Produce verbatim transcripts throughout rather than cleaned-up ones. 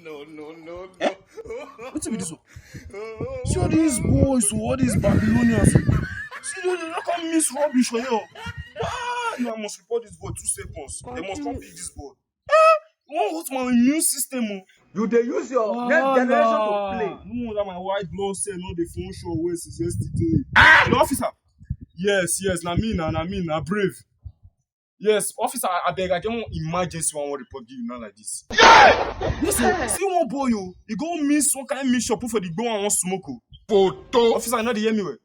No, no, no, no. Wetin be this one? See all these boys, oh, all these Babylonians. See, they don't come miss rubbish for you. Ah, you must report this boy two seconds. They must come pick this boy. Ah, you wan hurt my immune system, oh. You dey use your next generation to play. No wonder my white blood cell no dey function well since yesterday. Ah! The officer. Yes, yes, na me na, na me na brave. Yes, officer, I beg, I get one emergency one, one report give you now like this. Yes, sir. See one boy, oh, he go miss one kind mixture put for the go and one smoke, oh. Photo. Officer, you no dey hear me well?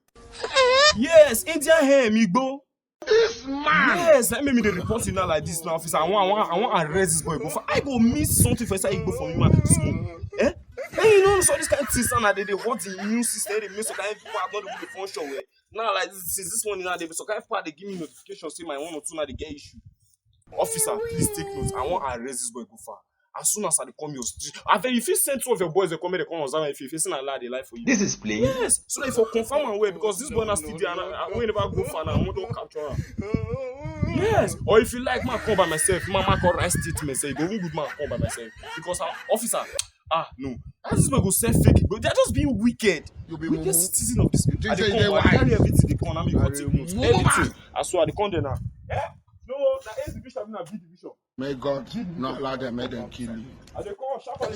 Yes, Indian hair, me go. This man. Yes, that make me dey report you now like this now, officer. I want, I want, I want arrest this boy. Go for, I go miss something for inside Igbo for me, man. Smoke. Eh? Hey, you know, so this kind of things now, they, they hurt the immune system, they make some kind of people are not able to function well. Now, like this, since this morning now, they some kind of people they give me notification say my one or two now they get issue. Officer, please take note. I want arrest this boy go far. As soon as I dey come your street, I think if you send two of your boys, they come here, they come observe if you facing a lie, they lie for you. This is playing. Yes, so that if you confirm and well, because this boy now still there, and I, I will never go far now. I want to capture him. Yes, or if you like, man, come by myself. Man, man, come write statement. Say, go even good man, come by myself. Because our officer, ah, no, that is where go sell fake. But they're just being wicked. You be wicked mumu. Citizen of this. You think I dey say come, they I wise? Carry everything. They come, I mean, go take notes. Mumu. Everything. I swear, I dey come there now. Eh? No, that A division, na B division. May God not allow them, make them kill you. I dey come sharp and